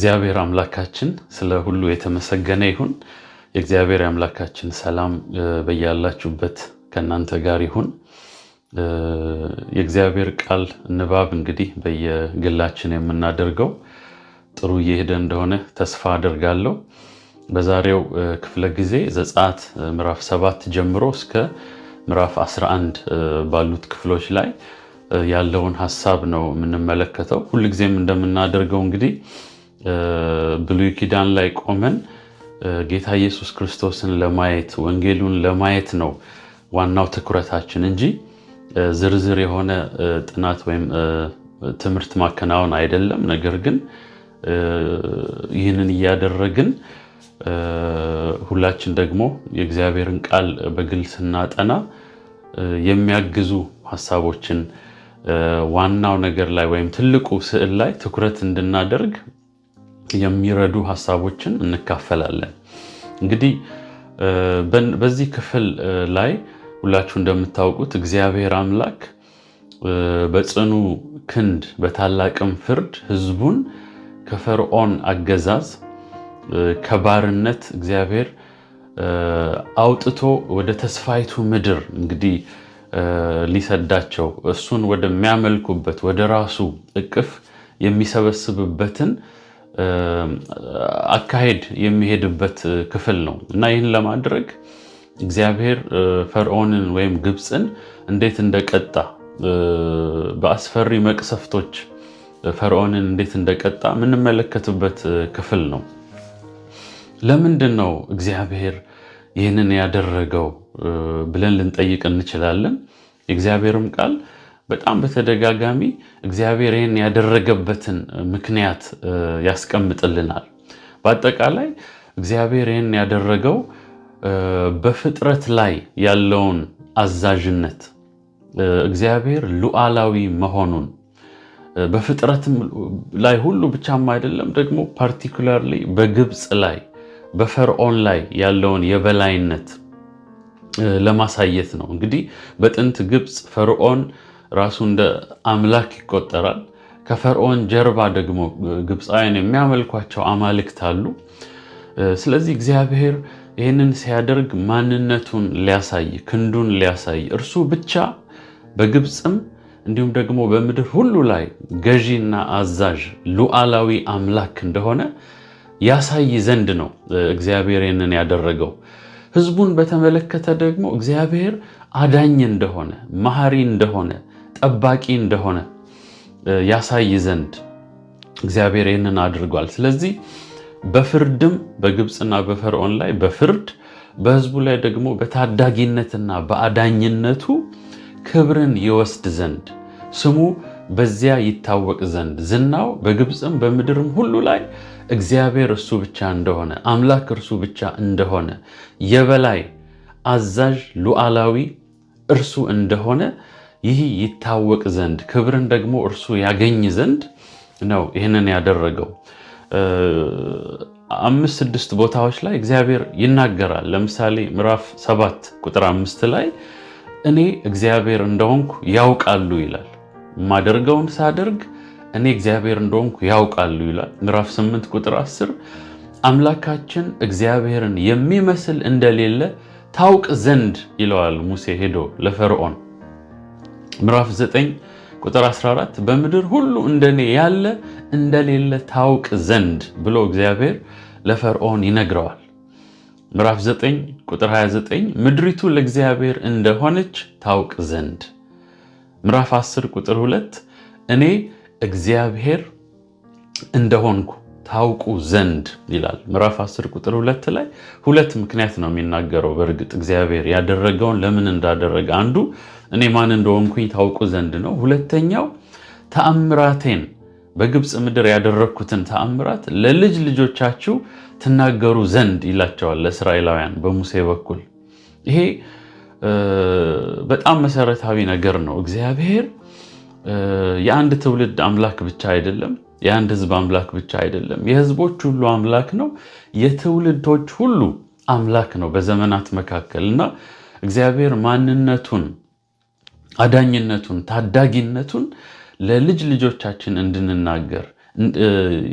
እግዚአብሔር አምላካችን ስለ ሁሉ የተመሰገነ ይሁን። የእግዚአብሔር አምላካችን ሰላም በያላችሁበት ከእናንተ ጋር ይሁን። የእግዚአብሔር ቃል ንባብ እንግዲህ በየግላችን የምናደርገው ጥሩ እየሄደ እንደሆነ ተስፋ አደርጋለሁ። በዛሬው ክፍለ ጊዜ ዘጸአት ምዕራፍ 7 ጀምሮ እስከ ምዕራፍ 11 ባሉት ክፍሎች ላይ ያለውን ሀሳብ ነው የምንመለከተው። ሁልጊዜም እንደምናደርገው እንግዲህ ብሉይ ኪዳን ላይ ቆመን ጌታ ኢየሱስ ክርስቶስን ለማየት፣ ወንጌሉን ለማየት ነው ዋናው ትኩረታችን እንጂ ዝርዝር የሆነ ጥናት ወይም ትምህርት ማከናወን አይደለም። ነገር ግን ይህንን እያደረግን ሁላችን ደግሞ የእግዚአብሔርን ቃል በግል ስናጠና የሚያግዙ ሀሳቦችን ዋናው ነገር ላይ ወይም ትልቁ ስዕል ላይ ትኩረት እንድናደርግ የሚረዱ ሀሳቦችን እንካፈላለን። እንግዲህ በዚህ ክፍል ላይ ሁላችሁ እንደምታውቁት እግዚአብሔር አምላክ በጽኑ ክንድ በታላቅም ፍርድ ሕዝቡን ከፈርዖን አገዛዝ፣ ከባርነት እግዚአብሔር አውጥቶ ወደ ተስፋይቱ ምድር እንግዲህ ሊሰዳቸው፣ እሱን ወደሚያመልኩበት ወደ ራሱ እቅፍ የሚሰበስብበትን አካሄድ የሚሄድበት ክፍል ነው። እና ይህን ለማድረግ እግዚአብሔር ፈርዖንን ወይም ግብፅን እንዴት እንደቀጣ፣ በአስፈሪ መቅሰፍቶች ፈርዖንን እንዴት እንደቀጣ የምንመለከትበት ክፍል ነው። ለምንድን ነው እግዚአብሔር ይህንን ያደረገው ብለን ልንጠይቅ እንችላለን። የእግዚአብሔርም ቃል በጣም በተደጋጋሚ እግዚአብሔር ይህን ያደረገበትን ምክንያት ያስቀምጥልናል። በአጠቃላይ እግዚአብሔር ይህን ያደረገው በፍጥረት ላይ ያለውን አዛዥነት፣ እግዚአብሔር ሉዓላዊ መሆኑን፣ በፍጥረትም ላይ ሁሉ ብቻም አይደለም፣ ደግሞ particularly በግብፅ ላይ፣ በፈርዖን ላይ ያለውን የበላይነት ለማሳየት ነው። እንግዲህ በጥንት ግብፅ ፈርዖን ራሱ እንደ አምላክ ይቆጠራል። ከፈርዖን ጀርባ ደግሞ ግብፃውያን የሚያመልኳቸው አማልክት አሉ። ስለዚህ እግዚአብሔር ይህንን ሲያደርግ ማንነቱን ሊያሳይ፣ ክንዱን ሊያሳይ፣ እርሱ ብቻ በግብፅም እንዲሁም ደግሞ በምድር ሁሉ ላይ ገዢና አዛዥ ሉዓላዊ አምላክ እንደሆነ ያሳይ ዘንድ ነው እግዚአብሔር ይህንን ያደረገው። ሕዝቡን በተመለከተ ደግሞ እግዚአብሔር አዳኝ እንደሆነ፣ መሐሪ እንደሆነ፣ ጠባቂ እንደሆነ ያሳይ ዘንድ እግዚአብሔር ይህንን አድርጓል። ስለዚህ በፍርድም በግብፅና በፈርዖን ላይ በፍርድ፣ በሕዝቡ ላይ ደግሞ በታዳጊነትና በአዳኝነቱ ክብርን ይወስድ ዘንድ፣ ስሙ በዚያ ይታወቅ ዘንድ፣ ዝናው በግብፅም በምድርም ሁሉ ላይ እግዚአብሔር እርሱ ብቻ እንደሆነ፣ አምላክ እርሱ ብቻ እንደሆነ፣ የበላይ አዛዥ ሉዓላዊ እርሱ እንደሆነ ይህ ይታወቅ ዘንድ፣ ክብርን ደግሞ እርሱ ያገኝ ዘንድ ነው ይህንን ያደረገው። አምስት ስድስት ቦታዎች ላይ እግዚአብሔር ይናገራል። ለምሳሌ ምዕራፍ 7 ቁጥር 5 ላይ እኔ እግዚአብሔር እንደሆንኩ ያውቃሉ ይላል። የማደርገውን ሳደርግ እኔ እግዚአብሔር እንደሆንኩ ያውቃሉ ይላል። ምዕራፍ 8 ቁጥር 10 አምላካችን እግዚአብሔርን የሚመስል እንደሌለ ታውቅ ዘንድ ይለዋል ሙሴ ሄዶ ለፈርዖን። ምዕራፍ 9 ቁጥር 14 በምድር ሁሉ እንደኔ ያለ እንደሌለ ታውቅ ዘንድ ብሎ እግዚአብሔር ለፈርዖን ይነግረዋል። ምዕራፍ 9 ቁጥር 29 ምድሪቱ ለእግዚአብሔር እንደሆነች ታውቅ ዘንድ። ምዕራፍ 10 ቁጥር 2 እኔ እግዚአብሔር እንደሆንኩ ታውቁ ዘንድ ይላል። ምዕራፍ 10 ቁጥር 2 ላይ ሁለት ምክንያት ነው የሚናገረው። በእርግጥ እግዚአብሔር ያደረገውን ለምን እንዳደረገ አንዱ እኔ ማን እንደሆንኩኝ ታውቁ ዘንድ ነው። ሁለተኛው ተአምራቴን፣ በግብፅ ምድር ያደረግኩትን ተአምራት ለልጅ ልጆቻችሁ ትናገሩ ዘንድ ይላቸዋል ለእስራኤላውያን በሙሴ በኩል። ይሄ በጣም መሰረታዊ ነገር ነው። እግዚአብሔር የአንድ ትውልድ አምላክ ብቻ አይደለም። የአንድ ህዝብ አምላክ ብቻ አይደለም። የህዝቦች ሁሉ አምላክ ነው። የትውልዶች ሁሉ አምላክ ነው በዘመናት መካከል። እና እግዚአብሔር ማንነቱን፣ አዳኝነቱን፣ ታዳጊነቱን ለልጅ ልጆቻችን እንድንናገር፣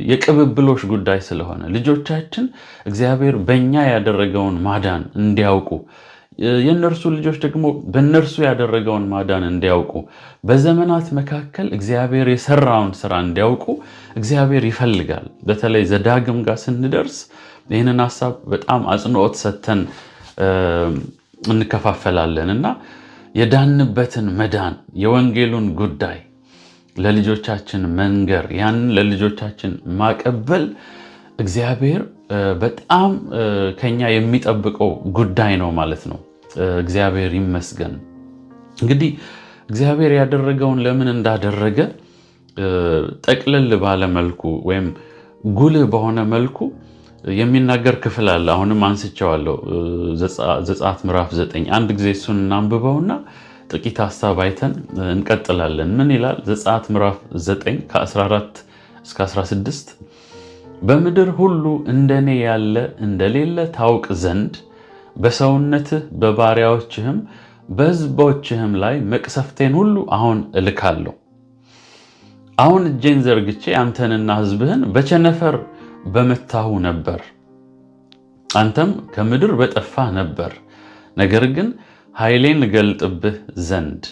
የቅብብሎሽ ጉዳይ ስለሆነ ልጆቻችን እግዚአብሔር በእኛ ያደረገውን ማዳን እንዲያውቁ፣ የእነርሱ ልጆች ደግሞ በእነርሱ ያደረገውን ማዳን እንዲያውቁ፣ በዘመናት መካከል እግዚአብሔር የሰራውን ስራ እንዲያውቁ እግዚአብሔር ይፈልጋል። በተለይ ዘዳግም ጋር ስንደርስ ይህንን ሀሳብ በጣም አጽንኦት ሰጥተን እንከፋፈላለን እና የዳንበትን መዳን፣ የወንጌሉን ጉዳይ ለልጆቻችን መንገር፣ ያንን ለልጆቻችን ማቀበል እግዚአብሔር በጣም ከኛ የሚጠብቀው ጉዳይ ነው ማለት ነው። እግዚአብሔር ይመስገን። እንግዲህ እግዚአብሔር ያደረገውን ለምን እንዳደረገ ጠቅለል ባለ መልኩ ወይም ጉልህ በሆነ መልኩ የሚናገር ክፍል አለ። አሁንም አንስቼዋለሁ። ዘጸአት ምዕራፍ 9 አንድ ጊዜ እሱን እናንብበውና ጥቂት ሀሳብ አይተን እንቀጥላለን። ምን ይላል? ዘጸአት ምዕራፍ 9 ከ14 እስከ 16፣ በምድር ሁሉ እንደኔ ያለ እንደሌለ ታውቅ ዘንድ በሰውነትህ፣ በባሪያዎችህም፣ በሕዝቦችህም ላይ መቅሰፍቴን ሁሉ አሁን እልካለሁ። አሁን እጄን ዘርግቼ አንተንና ሕዝብህን በቸነፈር በመታሁ ነበር፣ አንተም ከምድር በጠፋህ ነበር። ነገር ግን ኃይሌን እገልጥብህ ዘንድ፣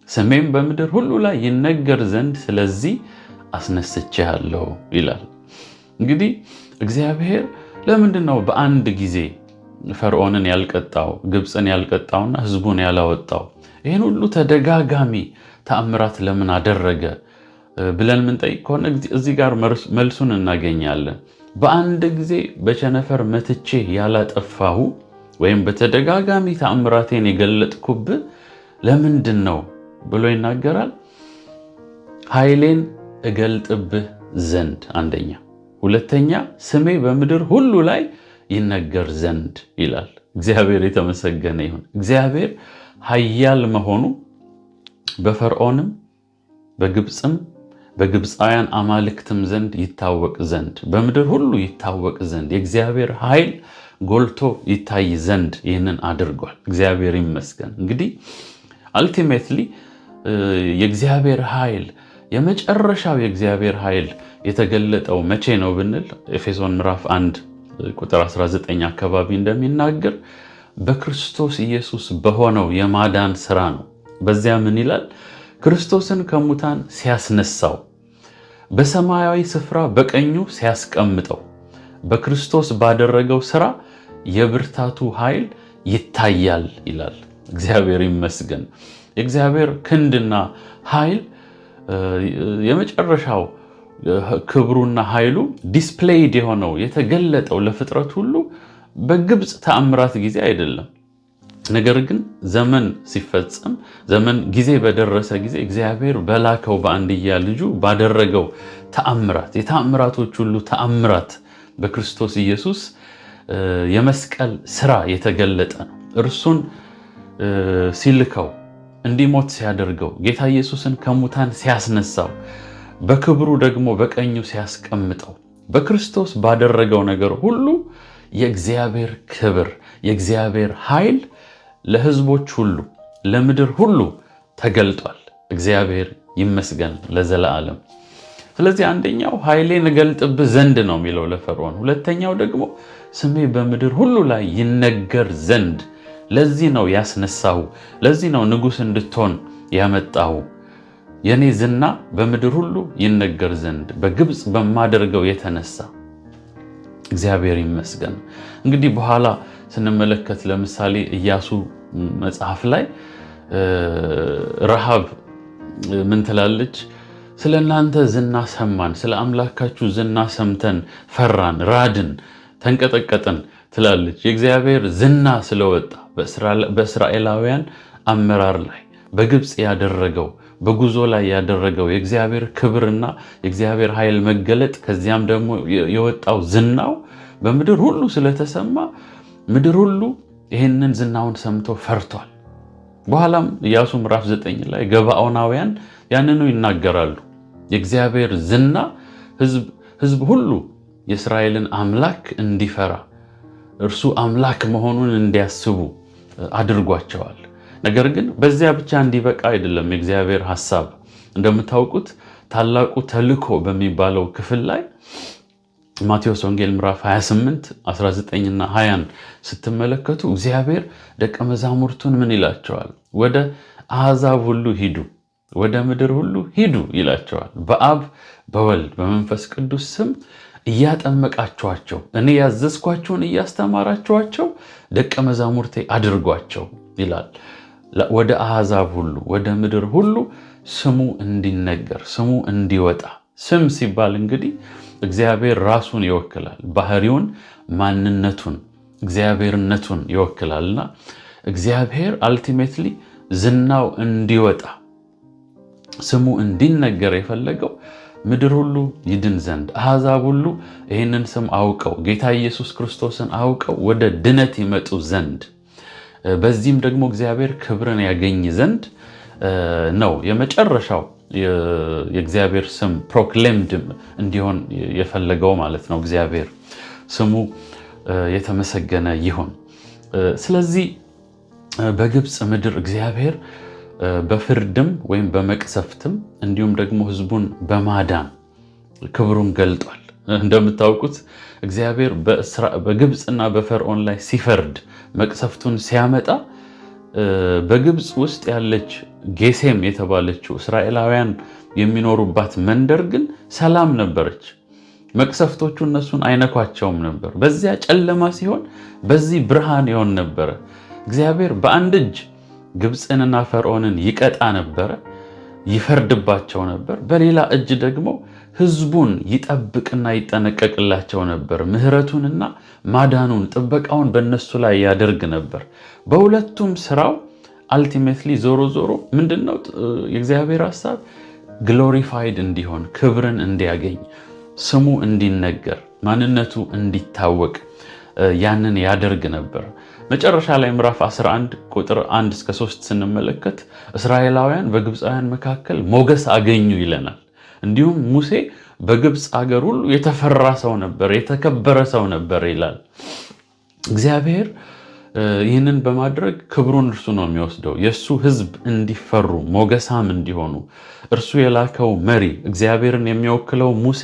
ስሜም በምድር ሁሉ ላይ ይነገር ዘንድ ስለዚህ አስነስቼሃለሁ ይላል። እንግዲህ እግዚአብሔር ለምንድን ነው በአንድ ጊዜ ፈርዖንን ያልቀጣው፣ ግብፅን ያልቀጣውና ሕዝቡን ያላወጣው? ይህን ሁሉ ተደጋጋሚ ተአምራት ለምን አደረገ ብለን ምንጠይቅ ከሆነ እዚህ ጋር መልሱን እናገኛለን። በአንድ ጊዜ በቸነፈር መትቼ ያላጠፋሁ ወይም በተደጋጋሚ ተአምራቴን የገለጥኩብህ ለምንድን ነው ብሎ ይናገራል። ኃይሌን እገልጥብህ ዘንድ አንደኛ፣ ሁለተኛ ስሜ በምድር ሁሉ ላይ ይነገር ዘንድ ይላል። እግዚአብሔር የተመሰገነ ይሁን። እግዚአብሔር ኃያል መሆኑ በፈርዖንም፣ በግብፅም፣ በግብፃውያን አማልክትም ዘንድ ይታወቅ ዘንድ፣ በምድር ሁሉ ይታወቅ ዘንድ፣ የእግዚአብሔር ኃይል ጎልቶ ይታይ ዘንድ ይህንን አድርጓል። እግዚአብሔር ይመስገን። እንግዲህ ultimately የእግዚአብሔር ኃይል፣ የመጨረሻው የእግዚአብሔር ኃይል የተገለጠው መቼ ነው ብንል ኤፌሶን ምዕራፍ 1 ቁጥር 19 አካባቢ እንደሚናገር በክርስቶስ ኢየሱስ በሆነው የማዳን ስራ ነው። በዚያ ምን ይላል? ክርስቶስን ከሙታን ሲያስነሳው፣ በሰማያዊ ስፍራ በቀኙ ሲያስቀምጠው፣ በክርስቶስ ባደረገው ስራ የብርታቱ ኃይል ይታያል ይላል። እግዚአብሔር ይመስገን። የእግዚአብሔር ክንድና ኃይል፣ የመጨረሻው ክብሩና ኃይሉ displayed የሆነው፣ የተገለጠው ለፍጥረት ሁሉ በግብፅ ተአምራት ጊዜ አይደለም። ነገር ግን ዘመን ሲፈጸም፣ ዘመን ጊዜ በደረሰ ጊዜ እግዚአብሔር በላከው በአንድያ ልጁ ባደረገው ተአምራት፣ የተአምራቶች ሁሉ ተአምራት በክርስቶስ ኢየሱስ የመስቀል ስራ የተገለጠ ነው። እርሱን ሲልከው፣ እንዲሞት ሲያደርገው፣ ጌታ ኢየሱስን ከሙታን ሲያስነሳው፣ በክብሩ ደግሞ በቀኙ ሲያስቀምጠው፣ በክርስቶስ ባደረገው ነገር ሁሉ የእግዚአብሔር ክብር፣ የእግዚአብሔር ኃይል ለሕዝቦች ሁሉ፣ ለምድር ሁሉ ተገልጧል። እግዚአብሔር ይመስገን ለዘለዓለም። ስለዚህ አንደኛው ኃይሌን እገልጥብህ ዘንድ ነው የሚለው ለፈርዖን። ሁለተኛው ደግሞ ስሜ በምድር ሁሉ ላይ ይነገር ዘንድ ለዚህ ነው ያስነሳሁ፣ ለዚህ ነው ንጉሥ እንድትሆን ያመጣሁ፣ የኔ ዝና በምድር ሁሉ ይነገር ዘንድ በግብፅ በማደርገው የተነሳ። እግዚአብሔር ይመስገን። እንግዲህ በኋላ ስንመለከት ለምሳሌ ኢያሱ መጽሐፍ ላይ ረሃብ ምን ትላለች? ስለ እናንተ ዝና ሰማን፣ ስለ አምላካችሁ ዝና ሰምተን ፈራን፣ ራድን፣ ተንቀጠቀጥን ትላለች። የእግዚአብሔር ዝና ስለወጣ በእስራኤላውያን አመራር ላይ በግብፅ ያደረገው፣ በጉዞ ላይ ያደረገው የእግዚአብሔር ክብርና የእግዚአብሔር ኃይል መገለጥ፣ ከዚያም ደግሞ የወጣው ዝናው በምድር ሁሉ ስለተሰማ ምድር ሁሉ ይህንን ዝናውን ሰምቶ ፈርቷል። በኋላም ኢያሱ ምዕራፍ 9 ላይ ገባኦናውያን ያንኑ ይናገራሉ። የእግዚአብሔር ዝና ሕዝብ ሁሉ የእስራኤልን አምላክ እንዲፈራ፣ እርሱ አምላክ መሆኑን እንዲያስቡ አድርጓቸዋል። ነገር ግን በዚያ ብቻ እንዲበቃ አይደለም የእግዚአብሔር ሐሳብ። እንደምታውቁት ታላቁ ተልእኮ በሚባለው ክፍል ላይ ማቴዎስ ወንጌል ምዕራፍ 28 19ና 20 ስትመለከቱ እግዚአብሔር ደቀ መዛሙርቱን ምን ይላቸዋል? ወደ አሕዛብ ሁሉ ሂዱ፣ ወደ ምድር ሁሉ ሂዱ ይላቸዋል። በአብ በወልድ በመንፈስ ቅዱስ ስም እያጠመቃችኋቸው እኔ ያዘዝኳቸውን እያስተማራችኋቸው ደቀ መዛሙርቴ አድርጓቸው ይላል። ወደ አሕዛብ ሁሉ ወደ ምድር ሁሉ ስሙ እንዲነገር ስሙ እንዲወጣ። ስም ሲባል እንግዲህ እግዚአብሔር ራሱን ይወክላል። ባህሪውን፣ ማንነቱን፣ እግዚአብሔርነቱን ይወክላልና እግዚአብሔር አልቲሜትሊ ዝናው እንዲወጣ ስሙ እንዲነገር የፈለገው ምድር ሁሉ ይድን ዘንድ አሕዛብ ሁሉ ይህንን ስም አውቀው ጌታ ኢየሱስ ክርስቶስን አውቀው ወደ ድነት ይመጡ ዘንድ በዚህም ደግሞ እግዚአብሔር ክብርን ያገኝ ዘንድ ነው። የመጨረሻው የእግዚአብሔር ስም proclaimed እንዲሆን የፈለገው ማለት ነው። እግዚአብሔር ስሙ የተመሰገነ ይሁን። ስለዚህ በግብፅ ምድር እግዚአብሔር በፍርድም ወይም በመቅሰፍትም እንዲሁም ደግሞ ሕዝቡን በማዳን ክብሩን ገልጧል። እንደምታውቁት እግዚአብሔር በግብፅና በፈርዖን ላይ ሲፈርድ መቅሰፍቱን ሲያመጣ በግብፅ ውስጥ ያለች ጌሴም የተባለችው እስራኤላውያን የሚኖሩባት መንደር ግን ሰላም ነበረች። መቅሰፍቶቹ እነሱን አይነኳቸውም ነበር። በዚያ ጨለማ ሲሆን በዚህ ብርሃን ይሆን ነበረ። እግዚአብሔር በአንድ እጅ ግብፅንና ፈርዖንን ይቀጣ ነበረ፣ ይፈርድባቸው ነበር። በሌላ እጅ ደግሞ ሕዝቡን ይጠብቅና ይጠነቀቅላቸው ነበር። ምሕረቱንና ማዳኑን ጥበቃውን በእነሱ ላይ ያደርግ ነበር። በሁለቱም ስራው ultimately ዞሮ ዞሮ ምንድነው የእግዚአብሔር ሀሳብ? Glorified እንዲሆን፣ ክብርን እንዲያገኝ፣ ስሙ እንዲነገር፣ ማንነቱ እንዲታወቅ ያንን ያደርግ ነበር። መጨረሻ ላይ ምዕራፍ 11 ቁጥር 1 እስከ 3 ስንመለከት እስራኤላውያን በግብፃውያን መካከል ሞገስ አገኙ ይለናል። እንዲሁም ሙሴ በግብፅ ሀገር ሁሉ የተፈራ ሰው ነበር፣ የተከበረ ሰው ነበር ይላል። እግዚአብሔር ይህንን በማድረግ ክብሩን እርሱ ነው የሚወስደው። የእሱ ሕዝብ እንዲፈሩ ሞገሳም እንዲሆኑ እርሱ የላከው መሪ እግዚአብሔርን የሚወክለው ሙሴ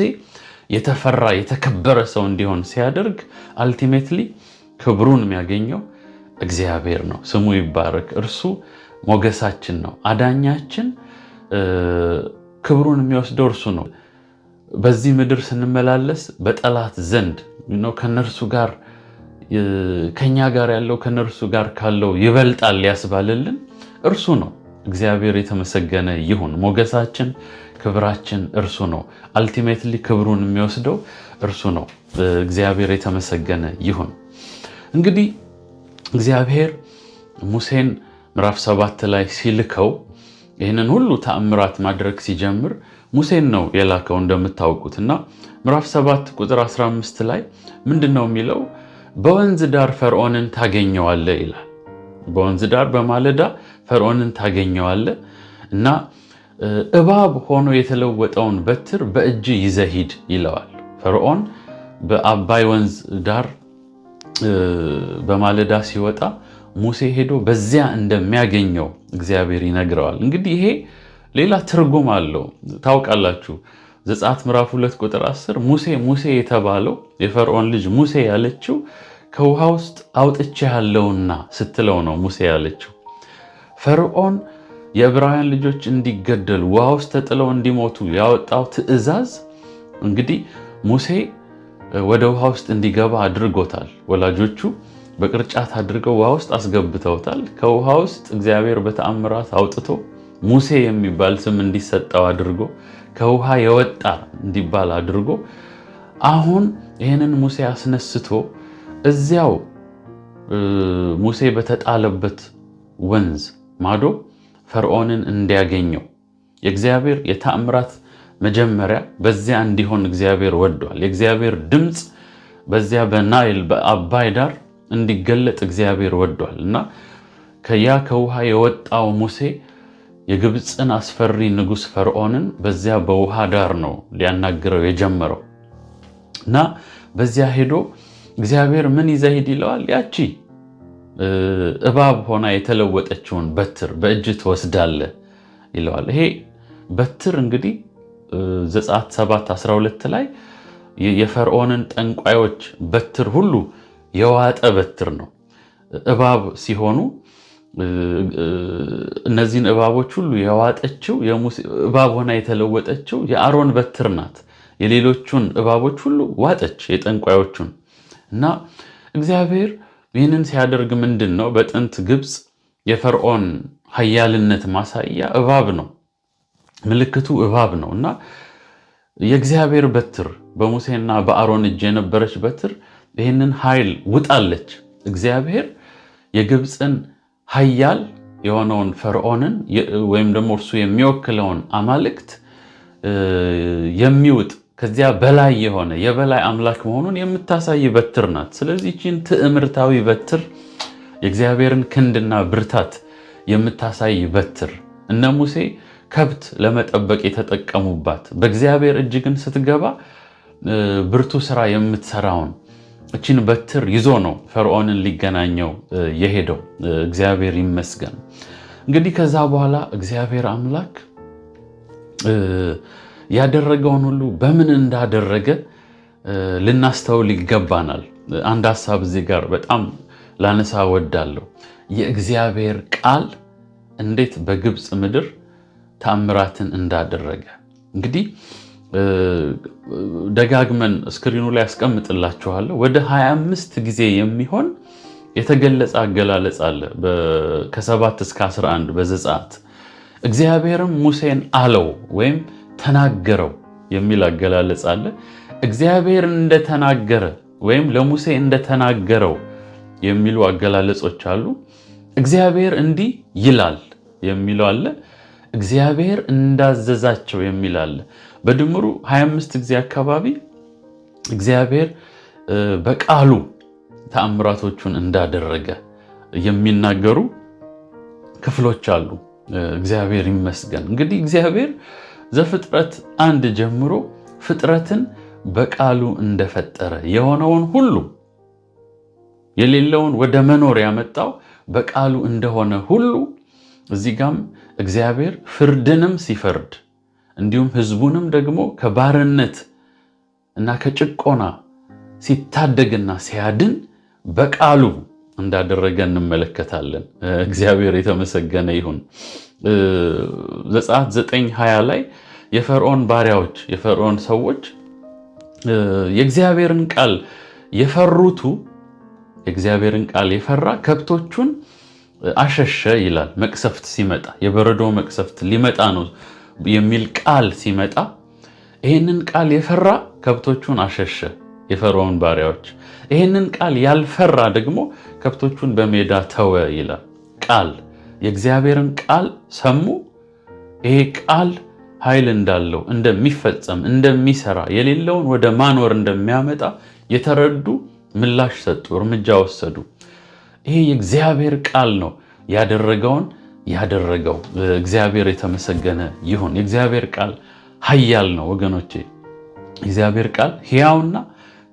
የተፈራ የተከበረ ሰው እንዲሆን ሲያደርግ ultimately ክብሩን የሚያገኘው እግዚአብሔር ነው። ስሙ ይባረክ። እርሱ ሞገሳችን ነው፣ አዳኛችን። ክብሩን የሚወስደው እርሱ ነው። በዚህ ምድር ስንመላለስ በጠላት ዘንድ ከነርሱ ጋር ከኛ ጋር ያለው ከነርሱ ጋር ካለው ይበልጣል ያስባልልን እርሱ ነው። እግዚአብሔር የተመሰገነ ይሁን። ሞገሳችን፣ ክብራችን እርሱ ነው። Ultimately ክብሩን የሚወስደው እርሱ ነው። እግዚአብሔር የተመሰገነ ይሁን። እንግዲህ እግዚአብሔር ሙሴን ምዕራፍ 7 ላይ ሲልከው ይህንን ሁሉ ተአምራት ማድረግ ሲጀምር ሙሴን ነው የላከው እንደምታውቁት። እና ምዕራፍ 7 ቁጥር 15 ላይ ምንድን ነው የሚለው? በወንዝ ዳር ፈርዖንን ታገኘዋለህ ይላል። በወንዝ ዳር በማለዳ ፈርዖንን ታገኘዋለህ እና እባብ ሆኖ የተለወጠውን በትር በእጅ ይዘህ ሂድ ይለዋል። ፈርዖን በአባይ ወንዝ ዳር በማለዳ ሲወጣ ሙሴ ሄዶ በዚያ እንደሚያገኘው እግዚአብሔር ይነግረዋል። እንግዲህ ይሄ ሌላ ትርጉም አለው። ታውቃላችሁ፣ ዘጸአት ምዕራፍ 2 ቁጥር 10 ሙሴ ሙሴ የተባለው የፈርዖን ልጅ ሙሴ ያለችው ከውሃ ውስጥ አውጥቼሃለሁና ስትለው ነው ሙሴ ያለችው። ፈርዖን የዕብራውያን ልጆች እንዲገደሉ ውሃ ውስጥ ተጥለው እንዲሞቱ ያወጣው ትዕዛዝ እንግዲህ ሙሴ ወደ ውሃ ውስጥ እንዲገባ አድርጎታል። ወላጆቹ በቅርጫት አድርገው ውሃ ውስጥ አስገብተውታል። ከውሃ ውስጥ እግዚአብሔር በተአምራት አውጥቶ ሙሴ የሚባል ስም እንዲሰጠው አድርጎ ከውሃ የወጣ እንዲባል አድርጎ አሁን ይህንን ሙሴ አስነስቶ እዚያው ሙሴ በተጣለበት ወንዝ ማዶ ፈርዖንን እንዲያገኘው የእግዚአብሔር የተአምራት መጀመሪያ በዚያ እንዲሆን እግዚአብሔር ወዷል። የእግዚአብሔር ድምፅ በዚያ በናይል በአባይ ዳር እንዲገለጥ እግዚአብሔር ወዷል እና ከያ ከውሃ የወጣው ሙሴ የግብፅን አስፈሪ ንጉሥ ፈርዖንን በዚያ በውሃ ዳር ነው ሊያናግረው የጀመረው እና በዚያ ሄዶ እግዚአብሔር ምን ይዘህ ሂድ ይለዋል። ያቺ እባብ ሆና የተለወጠችውን በትር በእጅ ትወስዳለህ ይለዋል። ይሄ በትር እንግዲህ ዘጸአት 7:12 ላይ የፈርዖንን ጠንቋዮች በትር ሁሉ የዋጠ በትር ነው። እባብ ሲሆኑ እነዚህን እባቦች ሁሉ የዋጠችው፣ እባብ ሆና የተለወጠችው የአሮን በትር ናት። የሌሎቹን እባቦች ሁሉ ዋጠች፣ የጠንቋዮቹን። እና እግዚአብሔር ይህንን ሲያደርግ ምንድን ነው? በጥንት ግብፅ የፈርዖን ኃያልነት ማሳያ እባብ ነው፣ ምልክቱ እባብ ነው። እና የእግዚአብሔር በትር፣ በሙሴና በአሮን እጅ የነበረች በትር ይህንን ኃይል ውጣለች። እግዚአብሔር የግብፅን ኃያል የሆነውን ፈርዖንን ወይም ደግሞ እርሱ የሚወክለውን አማልክት የሚውጥ፣ ከዚያ በላይ የሆነ የበላይ አምላክ መሆኑን የምታሳይ በትር ናት። ስለዚህ ይህችን ትዕምርታዊ በትር፣ የእግዚአብሔርን ክንድና ብርታት የምታሳይ በትር፣ እነ ሙሴ ከብት ለመጠበቅ የተጠቀሙባት፣ በእግዚአብሔር እጅ ግን ስትገባ ብርቱ ስራ የምትሰራውን እችን በትር ይዞ ነው ፈርዖንን ሊገናኘው የሄደው። እግዚአብሔር ይመስገን። እንግዲህ ከዛ በኋላ እግዚአብሔር አምላክ ያደረገውን ሁሉ በምን እንዳደረገ ልናስተውል ይገባናል። አንድ ሀሳብ እዚህ ጋር በጣም ላነሳ እወዳለሁ። የእግዚአብሔር ቃል እንዴት በግብፅ ምድር ተአምራትን እንዳደረገ እንግዲህ ደጋግመን screen ኑ ላይ ያስቀምጥላችኋለሁ። ወደ 25 ጊዜ የሚሆን የተገለጸ አገላለጽ አለ። ከ7 እስከ 11 በዘጸአት እግዚአብሔርም ሙሴን አለው ወይም ተናገረው የሚል አገላለጽ አለ። እግዚአብሔር እንደተናገረ ወይም ለሙሴ እንደተናገረው የሚሉ አገላለጾች አሉ። እግዚአብሔር እንዲህ ይላል የሚለው አለ። እግዚአብሔር እንዳዘዛቸው የሚል አለ። በድምሩ 25 ጊዜ አካባቢ እግዚአብሔር በቃሉ ተአምራቶቹን እንዳደረገ የሚናገሩ ክፍሎች አሉ። እግዚአብሔር ይመስገን። እንግዲህ እግዚአብሔር ዘፍጥረት 1 ጀምሮ ፍጥረትን በቃሉ እንደፈጠረ፣ የሆነውን ሁሉ የሌለውን ወደ መኖር ያመጣው በቃሉ እንደሆነ ሁሉ፣ እዚህ ጋም እግዚአብሔር ፍርድንም ሲፈርድ እንዲሁም ሕዝቡንም ደግሞ ከባርነት እና ከጭቆና ሲታደግና ሲያድን በቃሉ እንዳደረገ እንመለከታለን። እግዚአብሔር የተመሰገነ ይሁን። ዘጸአት 9:20 ላይ የፈርዖን ባሪያዎች፣ የፈርዖን ሰዎች የእግዚአብሔርን ቃል የፈሩቱ፣ የእግዚአብሔርን ቃል የፈራ ከብቶቹን አሸሸ ይላል። መቅሰፍት ሲመጣ፣ የበረዶ መቅሰፍት ሊመጣ ነው የሚል ቃል ሲመጣ፣ ይህንን ቃል የፈራ ከብቶቹን አሸሸ፣ የፈርዖን ባሪያዎች። ይህንን ቃል ያልፈራ ደግሞ ከብቶቹን በሜዳ ተወ ይላል። ቃል፣ የእግዚአብሔርን ቃል ሰሙ። ይሄ ቃል ኃይል እንዳለው፣ እንደሚፈጸም፣ እንደሚሰራ፣ የሌለውን ወደ ማኖር እንደሚያመጣ የተረዱ ምላሽ ሰጡ፣ እርምጃ ወሰዱ። ይሄ የእግዚአብሔር ቃል ነው ያደረገውን ያደረገው። እግዚአብሔር የተመሰገነ ይሁን። የእግዚአብሔር ቃል ኃያል ነው ወገኖቼ። እግዚአብሔር ቃል ሕያውና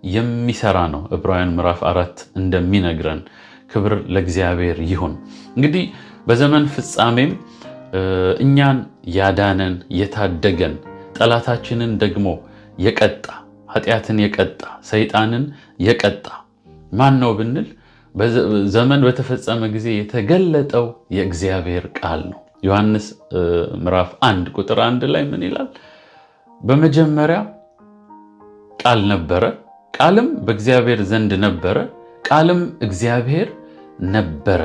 የሚሰራ ነው። ዕብራውያን ምዕራፍ 4 እንደሚነግረን፣ ክብር ለእግዚአብሔር ይሁን። እንግዲህ በዘመን ፍጻሜም እኛን ያዳነን፣ የታደገን፣ ጠላታችንን ደግሞ የቀጣ፣ ኃጢአትን የቀጣ፣ ሰይጣንን የቀጣ ማን ነው ብንል ዘመን በተፈጸመ ጊዜ የተገለጠው የእግዚአብሔር ቃል ነው። ዮሐንስ ምዕራፍ 1 ቁጥር 1 ላይ ምን ይላል? በመጀመሪያ ቃል ነበረ፣ ቃልም በእግዚአብሔር ዘንድ ነበረ፣ ቃልም እግዚአብሔር ነበረ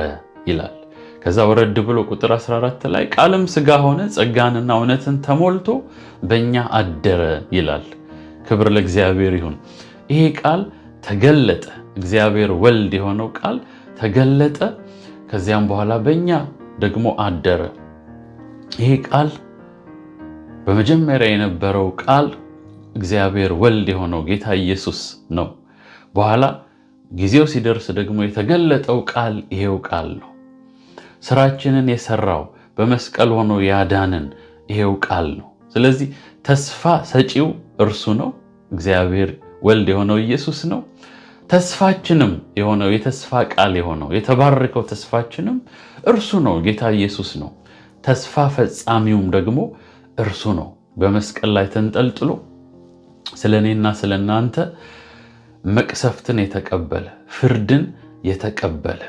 ይላል። ከዛ ወረድ ብሎ ቁጥር 14 ላይ ቃልም ስጋ ሆነ፣ ጸጋንና እውነትን ተሞልቶ በእኛ አደረ ይላል። ክብር ለእግዚአብሔር ይሁን። ይሄ ቃል ተገለጠ። እግዚአብሔር ወልድ የሆነው ቃል ተገለጠ። ከዚያም በኋላ በእኛ ደግሞ አደረ። ይሄ ቃል፣ በመጀመሪያ የነበረው ቃል እግዚአብሔር ወልድ የሆነው ጌታ ኢየሱስ ነው። በኋላ ጊዜው ሲደርስ ደግሞ የተገለጠው ቃል ይሄው ቃል ነው። ስራችንን የሰራው፣ በመስቀል ሆኖ ያዳንን ይሄው ቃል ነው። ስለዚህ ተስፋ ሰጪው እርሱ ነው። እግዚአብሔር ወልድ የሆነው ኢየሱስ ነው። ተስፋችንም የሆነው፣ የተስፋ ቃል የሆነው፣ የተባረከው ተስፋችንም እርሱ ነው፣ ጌታ ኢየሱስ ነው። ተስፋ ፈጻሚውም ደግሞ እርሱ ነው። በመስቀል ላይ ተንጠልጥሎ ስለ እኔና ስለ እናንተ መቅሰፍትን የተቀበለ፣ ፍርድን የተቀበለ፣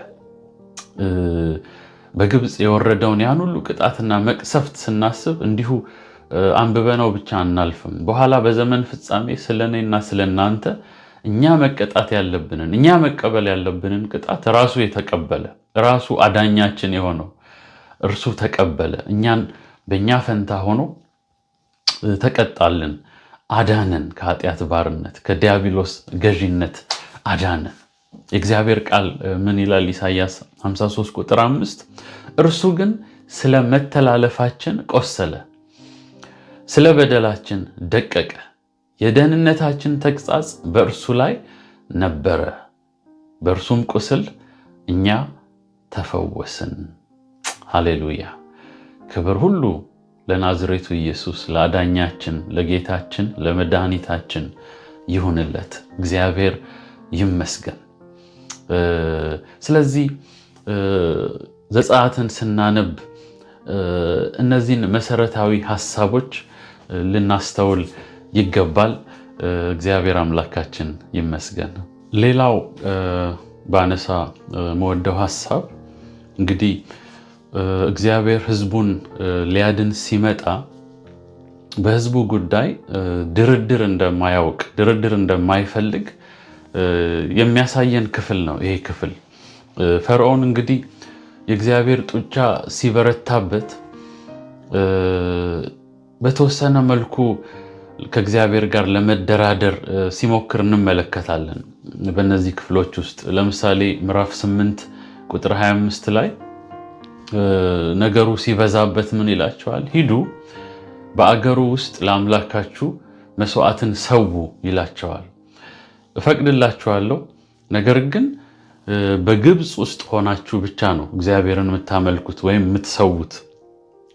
በግብፅ የወረደውን ያን ሁሉ ቅጣትና መቅሰፍት ስናስብ እንዲሁ አንብበነው ብቻ አናልፍም። በኋላ በዘመን ፍጻሜ ስለ እኔና ስለ እናንተ እኛ መቀጣት ያለብንን፣ እኛ መቀበል ያለብንን ቅጣት ራሱ የተቀበለ፣ ራሱ አዳኛችን የሆነው እርሱ ተቀበለ። እኛን በእኛ ፈንታ ሆኖ ተቀጣልን፣ አዳነን፣ ከኃጢአት ባርነት፣ ከዲያብሎስ ገዢነት አዳነን። የእግዚአብሔር ቃል ምን ይላል? ኢሳይያስ 53 ቁጥር 5፣ እርሱ ግን ስለ መተላለፋችን ቆሰለ፣ ስለ በደላችን ደቀቀ፣ የደህንነታችን ተግሣጽ በእርሱ ላይ ነበረ፣ በእርሱም ቁስል እኛ ተፈወስን። ሃሌሉያ! ክብር ሁሉ ለናዝሬቱ ኢየሱስ፣ ለአዳኛችን፣ ለጌታችን፣ ለመድኃኒታችን ይሁንለት። እግዚአብሔር ይመስገን። ስለዚህ ዘጸአትን ስናነብ እነዚህን መሰረታዊ ሀሳቦች ልናስተውል ይገባል። እግዚአብሔር አምላካችን ይመስገን። ሌላው ባነሳ መወደው ሀሳብ እንግዲህ እግዚአብሔር ሕዝቡን ሊያድን ሲመጣ በሕዝቡ ጉዳይ ድርድር እንደማያውቅ፣ ድርድር እንደማይፈልግ የሚያሳየን ክፍል ነው ይሄ ክፍል። ፈርዖን እንግዲህ የእግዚአብሔር ጡጫ ሲበረታበት በተወሰነ መልኩ ከእግዚአብሔር ጋር ለመደራደር ሲሞክር እንመለከታለን። በእነዚህ ክፍሎች ውስጥ ለምሳሌ ምዕራፍ 8 ቁጥር 25 ላይ ነገሩ ሲበዛበት ምን ይላቸዋል? ሂዱ፣ በአገሩ ውስጥ ለአምላካችሁ መስዋዕትን ሰዉ ይላቸዋል። እፈቅድላችኋለሁ፣ ነገር ግን በግብፅ ውስጥ ሆናችሁ ብቻ ነው እግዚአብሔርን የምታመልኩት ወይም የምትሰዉት።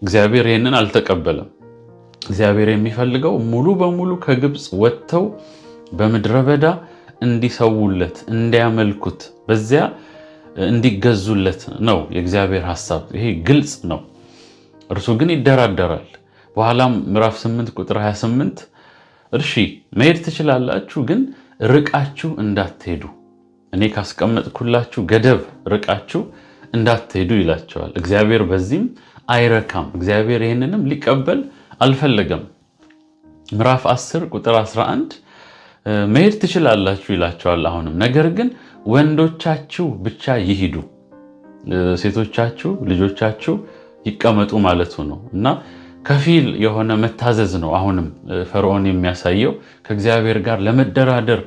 እግዚአብሔር ይህንን አልተቀበለም። እግዚአብሔር የሚፈልገው ሙሉ በሙሉ ከግብፅ ወጥተው በምድረ በዳ እንዲሰውለት፣ እንዲያመልኩት፣ በዚያ እንዲገዙለት ነው የእግዚአብሔር ሐሳብ። ይሄ ግልጽ ነው። እርሱ ግን ይደራደራል። በኋላም ምዕራፍ 8 ቁጥር 28፣ እሺ መሄድ ትችላላችሁ፣ ግን ርቃችሁ እንዳትሄዱ፣ እኔ ካስቀመጥኩላችሁ ገደብ ርቃችሁ እንዳትሄዱ ይላቸዋል። እግዚአብሔር በዚህም አይረካም። እግዚአብሔር ይህንንም ሊቀበል አልፈለገም። ምዕራፍ 10 ቁጥር 11፣ መሄድ ትችላላችሁ ይላቸዋል። አሁንም ነገር ግን ወንዶቻችሁ ብቻ ይሂዱ፣ ሴቶቻችሁ፣ ልጆቻችሁ ይቀመጡ ማለቱ ነው። እና ከፊል የሆነ መታዘዝ ነው አሁንም ፈርዖን የሚያሳየው። ከእግዚአብሔር ጋር ለመደራደር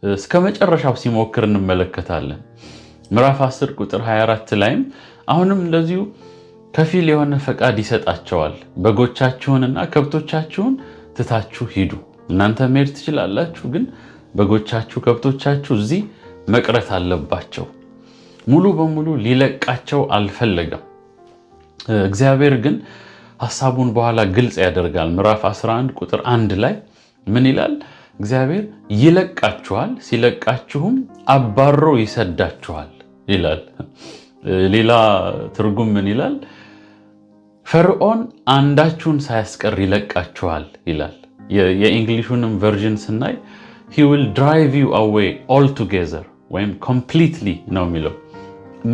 እስከ መጨረሻው ሲሞክር እንመለከታለን። ምዕራፍ 10 ቁጥር 24 ላይም አሁንም እንደዚሁ ከፊል የሆነ ፈቃድ ይሰጣቸዋል። በጎቻችሁንና ከብቶቻችሁን ትታችሁ ሂዱ። እናንተ መሄድ ትችላላችሁ፣ ግን በጎቻችሁ፣ ከብቶቻችሁ እዚህ መቅረት አለባቸው። ሙሉ በሙሉ ሊለቃቸው አልፈለገም። እግዚአብሔር ግን ሐሳቡን በኋላ ግልጽ ያደርጋል። ምዕራፍ 11 ቁጥር 1 ላይ ምን ይላል? እግዚአብሔር ይለቃችኋል፣ ሲለቃችሁም አባሮ ይሰዳችኋል ይላል። ሌላ ትርጉም ምን ይላል? ፈርዖን አንዳችሁን ሳያስቀር ይለቃችኋል ይላል። የ English ኡንም version ስናይ "He will drive you away altogether" ወይም completely ነው የሚለው።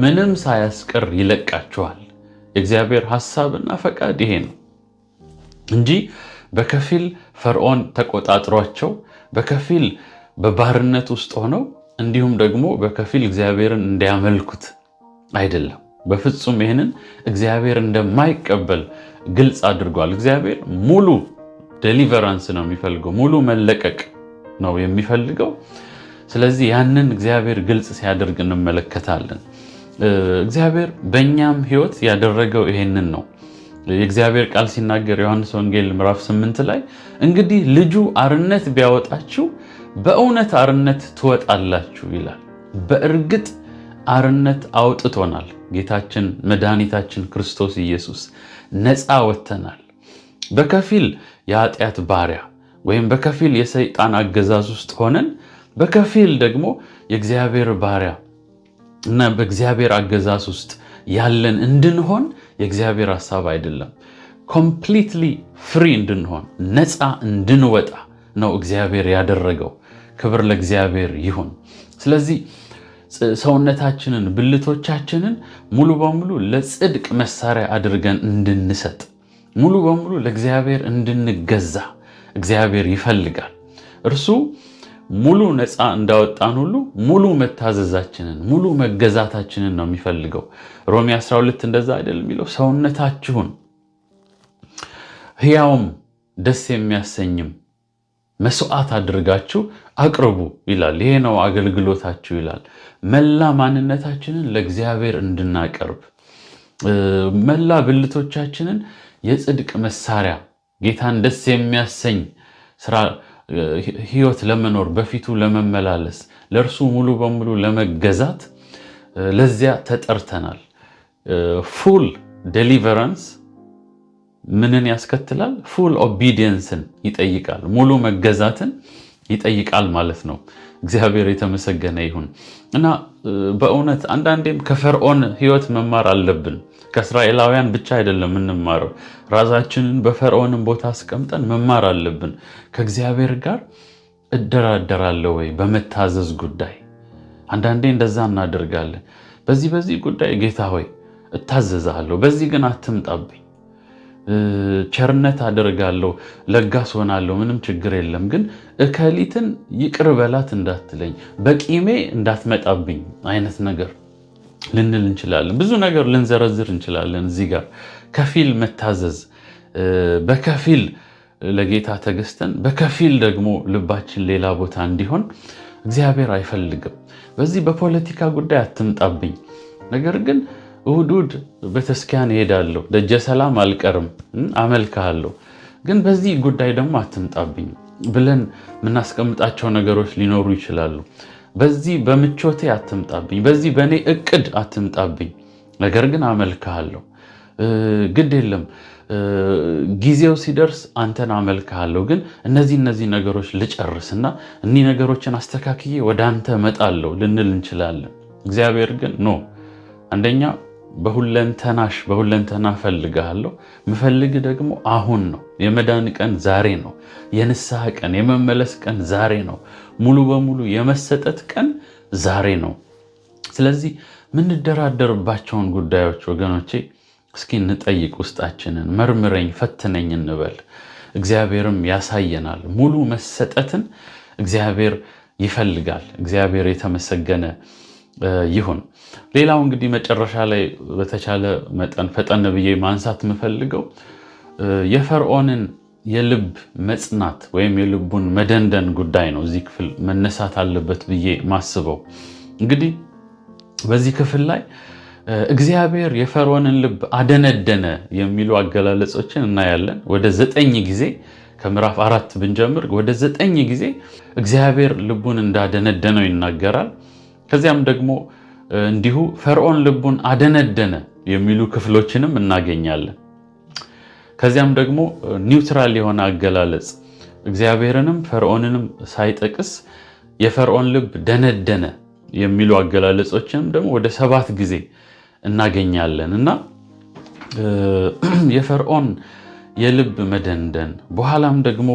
ምንም ሳያስቀር ይለቃችኋል። የእግዚአብሔር ሐሳብና ፈቃድ ይሄ ነው እንጂ በከፊል ፈርዖን ተቆጣጥሯቸው፣ በከፊል በባርነት ውስጥ ሆነው፣ እንዲሁም ደግሞ በከፊል እግዚአብሔርን እንዲያመልኩት አይደለም። በፍጹም ይህንን እግዚአብሔር እንደማይቀበል ግልጽ አድርጓል። እግዚአብሔር ሙሉ deliverance ነው የሚፈልገው፣ ሙሉ መለቀቅ ነው የሚፈልገው። ስለዚህ ያንን እግዚአብሔር ግልጽ ሲያደርግ እንመለከታለን። እግዚአብሔር በእኛም ሕይወት ያደረገው ይሄንን ነው። የእግዚአብሔር ቃል ሲናገር ዮሐንስ ወንጌል ምዕራፍ 8 ላይ፣ እንግዲህ ልጁ አርነት ቢያወጣችሁ በእውነት አርነት ትወጣላችሁ ይላል። በእርግጥ አርነት አውጥቶናል። ጌታችን መድኃኒታችን ክርስቶስ ኢየሱስ ነፃ ወጥተናል። በከፊል የኃጢአት ባሪያ ወይም በከፊል የሰይጣን አገዛዝ ውስጥ ሆነን፣ በከፊል ደግሞ የእግዚአብሔር ባሪያ እና በእግዚአብሔር አገዛዝ ውስጥ ያለን እንድንሆን የእግዚአብሔር ሐሳብ አይደለም። Completely free እንድንሆን፣ ነፃ እንድንወጣ ነው እግዚአብሔር ያደረገው። ክብር ለእግዚአብሔር ይሁን። ስለዚህ ሰውነታችንን፣ ብልቶቻችንን ሙሉ በሙሉ ለጽድቅ መሳሪያ አድርገን እንድንሰጥ፣ ሙሉ በሙሉ ለእግዚአብሔር እንድንገዛ እግዚአብሔር ይፈልጋል። እርሱ ሙሉ ነፃ እንዳወጣን ሁሉ ሙሉ መታዘዛችንን፣ ሙሉ መገዛታችንን ነው የሚፈልገው። ሮሜ 12 እንደዛ አይደል የሚለው? ሰውነታችሁን ሕያውም ደስ የሚያሰኝም መስዋዕት አድርጋችሁ አቅርቡ ይላል። ይሄ ነው አገልግሎታችሁ ይላል። መላ ማንነታችንን ለእግዚአብሔር እንድናቀርብ፣ መላ ብልቶቻችንን የጽድቅ መሳሪያ፣ ጌታን ደስ የሚያሰኝ ስራ፣ ህይወት ለመኖር፣ በፊቱ ለመመላለስ፣ ለእርሱ ሙሉ በሙሉ ለመገዛት ለዚያ ተጠርተናል። Full deliverance ምንን ያስከትላል? Full obedience ን ይጠይቃል። ሙሉ መገዛትን ይጠይቃል ማለት ነው። እግዚአብሔር የተመሰገነ ይሁን እና በእውነት አንዳንዴም ከፈርዖን ህይወት መማር አለብን። ከእስራኤላውያን ብቻ አይደለም የምንማረው፣ ራሳችንን በፈርዖንም ቦታ አስቀምጠን መማር አለብን። ከእግዚአብሔር ጋር እደራደራለሁ ወይ በመታዘዝ ጉዳይ? አንዳንዴ እንደዛ እናደርጋለን። በዚህ በዚህ ጉዳይ ጌታ ሆይ እታዘዛለሁ፣ በዚህ ግን አትምጣብኝ፣ ቸርነት አደርጋለሁ፣ ለጋስ ሆናለሁ፣ ምንም ችግር የለም። ግን እከሊትን ይቅር በላት እንዳትለኝ፣ በቂሜ እንዳትመጣብኝ አይነት ነገር ልንል እንችላለን። ብዙ ነገር ልንዘረዝር እንችላለን። እዚህ ጋር ከፊል መታዘዝ፣ በከፊል ለጌታ ተገዝተን በከፊል ደግሞ ልባችን ሌላ ቦታ እንዲሆን እግዚአብሔር አይፈልግም። በዚህ በፖለቲካ ጉዳይ አትምጣብኝ፣ ነገር ግን እሑድ እሑድ ቤተክርስቲያን እሄዳለሁ፣ ደጀ ሰላም አልቀርም፣ አመልክሃለሁ፣ ግን በዚህ ጉዳይ ደግሞ አትምጣብኝ ብለን የምናስቀምጣቸው ነገሮች ሊኖሩ ይችላሉ። በዚህ በምቾቴ አትምጣብኝ፣ በዚህ በእኔ እቅድ አትምጣብኝ፣ ነገር ግን አመልክሃለሁ፣ ግድ የለም፣ ጊዜው ሲደርስ አንተን አመልክሃለሁ፣ ግን እነዚህ እነዚህ ነገሮች ልጨርስና እኒህ ነገሮችን አስተካክዬ ወደ አንተ እመጣለሁ ልንል እንችላለን። እግዚአብሔር ግን no፣ አንደኛ በሁለንተናሽ በሁለንተና እፈልግሃለሁ። ምፈልግ ደግሞ አሁን ነው። የመዳን ቀን ዛሬ ነው። የንስሐ ቀን፣ የመመለስ ቀን ዛሬ ነው። ሙሉ በሙሉ የመሰጠት ቀን ዛሬ ነው። ስለዚህ ምንደራደርባቸውን ጉዳዮች ወገኖቼ እስኪ እንጠይቅ፣ ውስጣችንን መርምረኝ፣ ፈትነኝ እንበል። እግዚአብሔርም ያሳየናል። ሙሉ መሰጠትን እግዚአብሔር ይፈልጋል። እግዚአብሔር የተመሰገነ ይሁን። ሌላው እንግዲህ መጨረሻ ላይ በተቻለ መጠን ፈጠን ብዬ ማንሳት የምፈልገው የፈርዖንን የልብ መጽናት ወይም የልቡን መደንደን ጉዳይ ነው። እዚህ ክፍል መነሳት አለበት ብዬ ማስበው እንግዲህ በዚህ ክፍል ላይ እግዚአብሔር የፈርዖንን ልብ አደነደነ የሚሉ አገላለጾችን እናያለን። ወደ 9 ጊዜ፣ ከምዕራፍ 4 ብንጀምር ወደ 9 ጊዜ እግዚአብሔር ልቡን እንዳደነደነው ይናገራል። ከዚያም ደግሞ እንዲሁ ፈርዖን ልቡን አደነደነ የሚሉ ክፍሎችንም እናገኛለን። ከዚያም ደግሞ neutral የሆነ አገላለጽ፣ እግዚአብሔርንም ፈርዖንንም ሳይጠቅስ የፈርዖን ልብ ደነደነ የሚሉ አገላለጾችንም ደግሞ ወደ 7 ጊዜ እናገኛለን። እና የፈርዖን የልብ መደንደን፣ በኋላም ደግሞ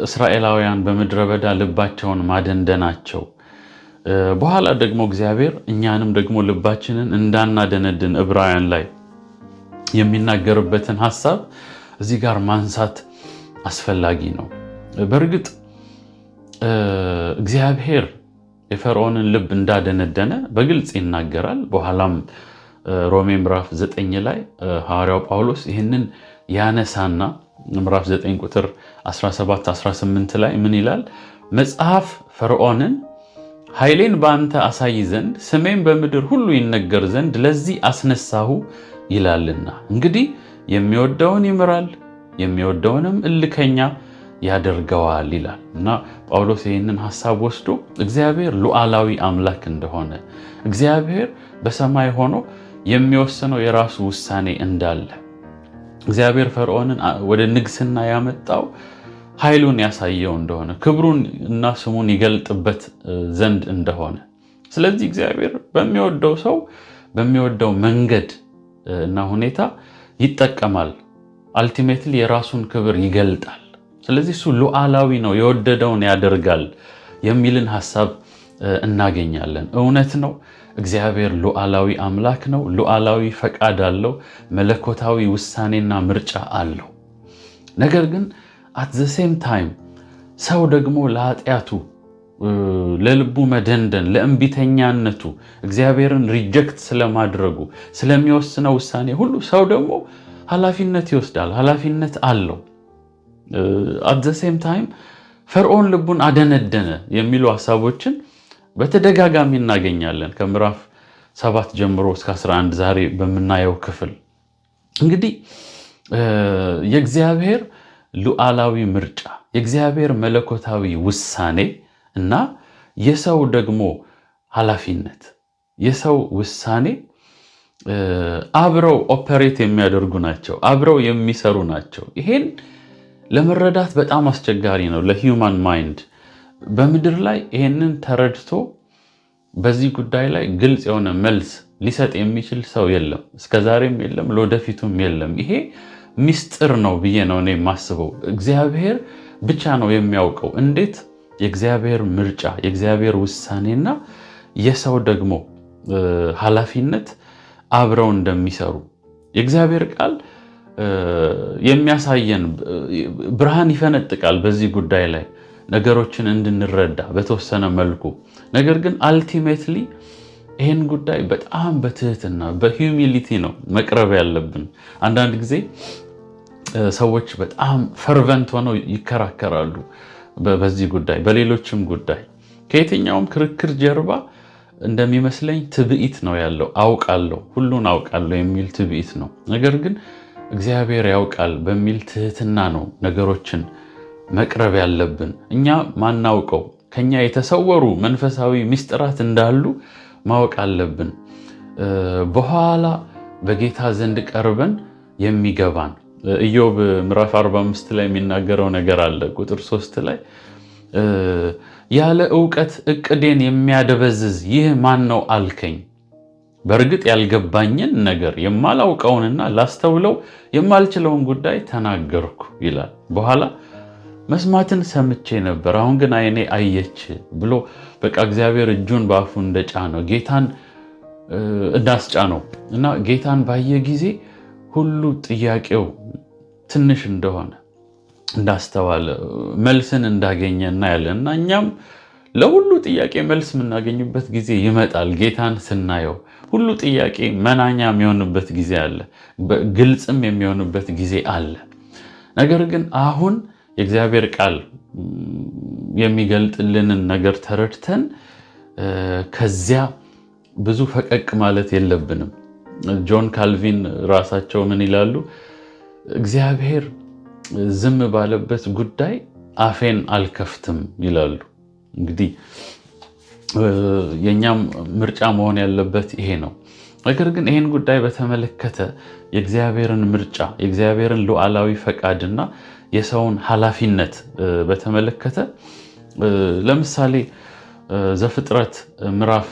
እስራኤላውያን በምድረ በዳ ልባቸውን ማደንደናቸው፣ በኋላ ደግሞ እግዚአብሔር እኛንም ደግሞ ልባችንን እንዳናደነድን ዕብራውያን ላይ የሚናገርበትን ሐሳብ እዚህ ጋር ማንሳት አስፈላጊ ነው። በእርግጥ እግዚአብሔር የፈርዖንን ልብ እንዳደነደነ በግልጽ ይናገራል። በኋላም ሮሜ ምዕራፍ 9 ላይ ሐዋርያው ጳውሎስ ይህንን ያነሳና ምዕራፍ 9 ቁጥር 17 18 ላይ ምን ይላል? መጽሐፍ ፈርዖንን ኃይሌን በአንተ አሳይ ዘንድ፣ ስሜን በምድር ሁሉ ይነገር ዘንድ ለዚህ አስነሳሁ ይላልና። እንግዲህ የሚወደውን ይምራል፣ የሚወደውንም እልከኛ ያደርገዋል ይላል። እና ጳውሎስ ይህንን ሐሳብ ወስዶ እግዚአብሔር ሉዓላዊ አምላክ እንደሆነ፣ እግዚአብሔር በሰማይ ሆኖ የሚወስነው የራሱ ውሳኔ እንዳለ፣ እግዚአብሔር ፈርዖንን ወደ ንግስና ያመጣው ኃይሉን ያሳየው እንደሆነ፣ ክብሩን እና ስሙን ይገልጥበት ዘንድ እንደሆነ፣ ስለዚህ እግዚአብሔር በሚወደው ሰው በሚወደው መንገድ እና ሁኔታ ይጠቀማል። Ultimately የራሱን ክብር ይገልጣል። ስለዚህ እሱ ሉዓላዊ ነው፣ የወደደውን ያደርጋል የሚልን ሀሳብ እናገኛለን። እውነት ነው። እግዚአብሔር ሉዓላዊ አምላክ ነው። ሉዓላዊ ፈቃድ አለው። መለኮታዊ ውሳኔና ምርጫ አለው። ነገር ግን at the same time ሰው ደግሞ ለኃጢአቱ፣ ለልቡ መደንደን፣ ለእምቢተኛነቱ፣ እግዚአብሔርን reject ስለማድረጉ፣ ስለሚወስነው ውሳኔ ሁሉ ሰው ደግሞ ኃላፊነት ይወስዳል፣ ኃላፊነት አለው። At the same time ፈርዖን ልቡን አደነደነ የሚሉ ሀሳቦችን በተደጋጋሚ እናገኛለን ከምዕራፍ 7 ጀምሮ እስከ 11 ዛሬ በምናየው ክፍል። እንግዲህ የእግዚአብሔር ሉዓላዊ ምርጫ፣ የእግዚአብሔር መለኮታዊ ውሳኔ እና የሰው ደግሞ ኃላፊነት፣ የሰው ውሳኔ አብረው operate የሚያደርጉ ናቸው፣ አብረው የሚሰሩ ናቸው። ይሄን ለመረዳት በጣም አስቸጋሪ ነው ለ human mind። በምድር ላይ ይሄንን ተረድቶ በዚህ ጉዳይ ላይ ግልጽ የሆነ መልስ ሊሰጥ የሚችል ሰው የለም። እስከዛሬም የለም፣ ለወደፊቱም የለም። ይሄ ሚስጥር ነው ብዬ ነው እኔ የማስበው። እግዚአብሔር ብቻ ነው የሚያውቀው እንዴት የእግዚአብሔር ምርጫ፣ የእግዚአብሔር ውሳኔና የሰው ደግሞ ኃላፊነት አብረው እንደሚሰሩ። የእግዚአብሔር ቃል የሚያሳየን ብርሃን ይፈነጥቃል በዚህ ጉዳይ ላይ ነገሮችን እንድንረዳ በተወሰነ መልኩ። ነገር ግን ultimately ይህን ጉዳይ በጣም በትህትና፣ በ humility ነው መቅረብ ያለብን። አንዳንድ ጊዜ ሰዎች በጣም fervent ሆነው ይከራከራሉ በዚህ ጉዳይ፣ በሌሎችም ጉዳይ። ከየትኛውም ክርክር ጀርባ እንደሚመስለኝ ትዕቢት ነው ያለው። አውቃለሁ፣ ሁሉን አውቃለሁ የሚል ትዕቢት ነው። ነገር ግን እግዚአብሔር ያውቃል በሚል ትህትና ነው ነገሮችን መቅረብ ያለብን። እኛ ማናውቀው፣ ከኛ የተሰወሩ መንፈሳዊ ምስጢራት እንዳሉ ማወቅ አለብን። በኋላ በጌታ ዘንድ ቀርበን የሚገባን፣ ኢዮብ ምዕራፍ 45 ላይ የሚናገረው ነገር አለ። ቁጥር 3 ላይ "ያለ እውቀት እቅዴን የሚያደበዝዝ ይህ ማን ነው አልከኝ። በእርግጥ ያልገባኝን ነገር፣ የማላውቀውንና ላስተውለው የማልችለውን ጉዳይ ተናገርኩ" ይላል። በኋላ "መስማትን ሰምቼ ነበር፣ አሁን ግን ዓይኔ አየች" ብሎ በቃ እግዚአብሔር እጁን በአፉ እንደጫነው፣ ጌታን እንዳስጫነው እና ጌታን ባየ ጊዜ ሁሉ ጥያቄው ትንሽ እንደሆነ እንዳስተዋለ፣ መልስን እንዳገኘ እናያለን። እና እኛም ለሁሉ ጥያቄ መልስ የምናገኝበት ጊዜ ይመጣል። ጌታን ስናየው ሁሉ ጥያቄ መናኛ የሚሆንበት ጊዜ አለ፣ ግልጽም የሚሆንበት ጊዜ አለ። ነገር ግን አሁን የእግዚአብሔር ቃል የሚገልጥልንን ነገር ተረድተን ከዚያ ብዙ ፈቀቅ ማለት የለብንም። ጆን ካልቪን ራሳቸው ምን ይላሉ? "እግዚአብሔር ዝም ባለበት ጉዳይ አፌን አልከፍትም" ይላሉ። እንግዲህ የእኛም ምርጫ መሆን ያለበት ይሄ ነው። ነገር ግን ይህን ጉዳይ በተመለከተ የእግዚአብሔርን ምርጫ፣ የእግዚአብሔርን ሉዓላዊ ፈቃድና የሰውን ኃላፊነት በተመለከተ ለምሳሌ ዘፍጥረት ምዕራፍ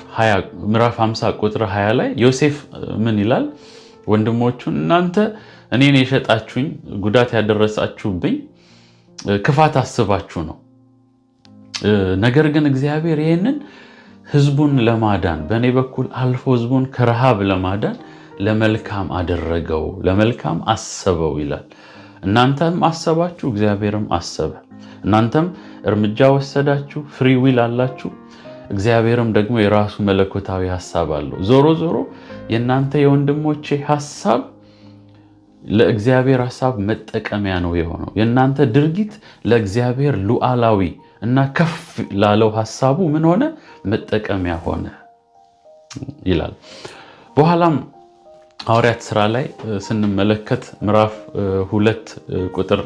50 ቁጥር 20 ላይ ዮሴፍ ምን ይላል? ወንድሞቹን "እናንተ እኔን የሸጣችሁኝ፣ ጉዳት ያደረሳችሁብኝ ክፋት አስባችሁ ነው። ነገር ግን እግዚአብሔር ይህንን ህዝቡን ለማዳን፣ በእኔ በኩል አልፎ ህዝቡን ከረሃብ ለማዳን ለመልካም አደረገው፣ ለመልካም አሰበው" ይላል። እናንተም አሰባችሁ፣ እግዚአብሔርም አሰበ። እናንተም እርምጃ ወሰዳችሁ፣ free will አላችሁ። እግዚአብሔርም ደግሞ የራሱ መለኮታዊ ሀሳብ አለው። ዞሮ ዞሮ የእናንተ የወንድሞቼ ሀሳብ ለእግዚአብሔር ሀሳብ መጠቀሚያ ነው የሆነው። የእናንተ ድርጊት ለእግዚአብሔር ሉዓላዊ እና ከፍ ላለው ሀሳቡ ምን ሆነ? መጠቀሚያ ሆነ ይላል። በኋላም ሐዋርያት ስራ ላይ ስንመለከት፣ ምዕራፍ 2 ቁጥር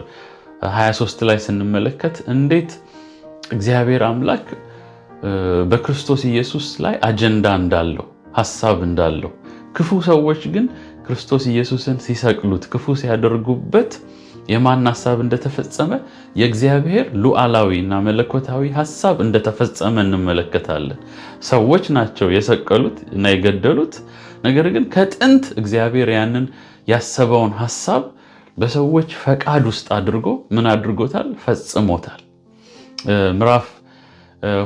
23 ላይ ስንመለከት እንዴት እግዚአብሔር አምላክ በክርስቶስ ኢየሱስ ላይ አጀንዳ እንዳለው፣ ሀሳብ እንዳለው፣ ክፉ ሰዎች ግን ክርስቶስ ኢየሱስን ሲሰቅሉት፣ ክፉ ሲያደርጉበት የማን ሀሳብ እንደተፈጸመ፣ የእግዚአብሔር ሉዓላዊ እና መለኮታዊ ሀሳብ እንደተፈጸመ እንመለከታለን። ሰዎች ናቸው የሰቀሉት እና የገደሉት። ነገር ግን ከጥንት እግዚአብሔር ያንን ያሰበውን ሀሳብ በሰዎች ፈቃድ ውስጥ አድርጎ ምን አድርጎታል? ፈጽሞታል። ምዕራፍ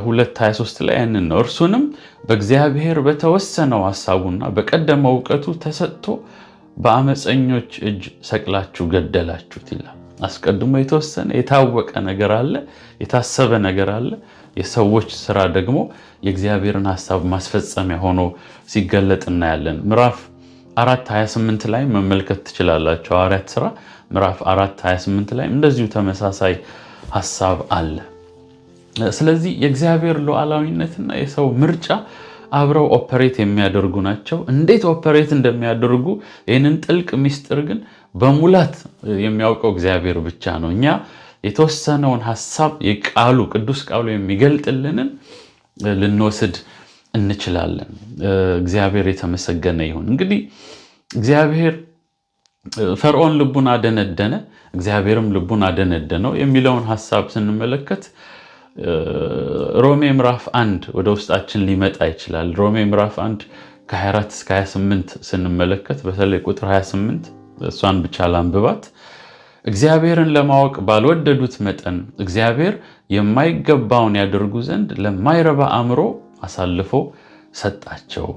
2:23 ላይ ያንን ነው። እርሱንም በእግዚአብሔር በተወሰነው ሐሳቡና በቀደመው እውቀቱ ተሰጥቶ በአመፀኞች እጅ ሰቅላችሁ ገደላችሁት ይላል። አስቀድሞ የተወሰነ የታወቀ ነገር አለ፣ የታሰበ ነገር አለ። የሰዎች ስራ ደግሞ የእግዚአብሔርን ሐሳብ ማስፈጸሚያ ሆኖ ሲገለጥ እናያለን። ምዕራፍ 4:28 ላይ መመልከት ትችላላችሁ። ሐዋርያት ስራ ምዕራፍ 4:28 ላይ እንደዚሁ ተመሳሳይ ሐሳብ አለ። ስለዚህ የእግዚአብሔር ሉዓላዊነትና የሰው ምርጫ አብረው operate የሚያደርጉ ናቸው። እንዴት operate እንደሚያደርጉ ይህንን ጥልቅ ሚስጥር ግን በሙላት የሚያውቀው እግዚአብሔር ብቻ ነው። እኛ የተወሰነውን ሐሳብ የቃሉ ቅዱስ ቃሉ የሚገልጥልንን ልንወስድ እንችላለን። እግዚአብሔር የተመሰገነ ይሁን። እንግዲህ እግዚአብሔር ፈርዖን ልቡን አደነደነ፣ እግዚአብሔርም ልቡን አደነደነው የሚለውን ሐሳብ ስንመለከት ሮሜ ምዕራፍ 1 ወደ ውስጣችን ሊመጣ ይችላል። ሮሜ ምዕራፍ 1 ከ24 እስከ 28 ስንመለከት በተለይ ቁጥር 28 እሷን ብቻ ላንብባት። እግዚአብሔርን ለማወቅ ባልወደዱት መጠን እግዚአብሔር የማይገባውን ያደርጉ ዘንድ ለማይረባ አእምሮ አሳልፎ ሰጣቸው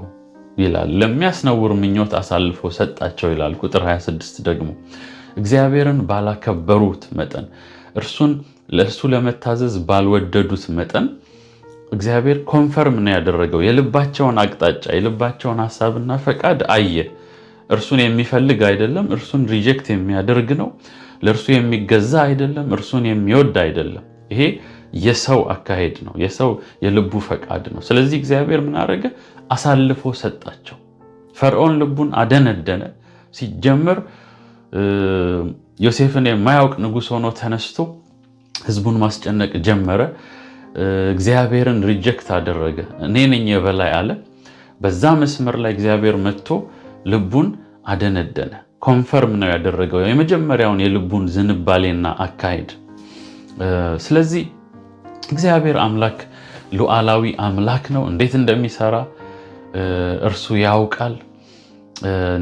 ይላል። ለሚያስነውር ምኞት አሳልፎ ሰጣቸው ይላል። ቁጥር 26 ደግሞ እግዚአብሔርን ባላከበሩት መጠን እርሱን ለእርሱ ለመታዘዝ ባልወደዱት መጠን እግዚአብሔር confirm ነው ያደረገው። የልባቸውን አቅጣጫ የልባቸውን ሐሳብና ፈቃድ አየ። እርሱን የሚፈልግ አይደለም፣ እርሱን reject የሚያደርግ ነው። ለእርሱ የሚገዛ አይደለም፣ እርሱን የሚወድ አይደለም። ይሄ የሰው አካሄድ ነው፣ የሰው የልቡ ፈቃድ ነው። ስለዚህ እግዚአብሔር ምን አደረገ? አሳልፎ ሰጣቸው። ፈርዖን ልቡን አደነደነ። ሲጀምር ዮሴፍን የማያውቅ ንጉሥ ሆኖ ተነስቶ ህዝቡን ማስጨነቅ ጀመረ። እግዚአብሔርን reject አደረገ። እኔ ነኝ የበላይ አለ። በዛ መስመር ላይ እግዚአብሔር መጥቶ ልቡን አደነደነ። confirm ነው ያደረገው የመጀመሪያውን የልቡን ዝንባሌና አካሄድ። ስለዚህ እግዚአብሔር አምላክ ሉዓላዊ አምላክ ነው። እንዴት እንደሚሰራ እርሱ ያውቃል።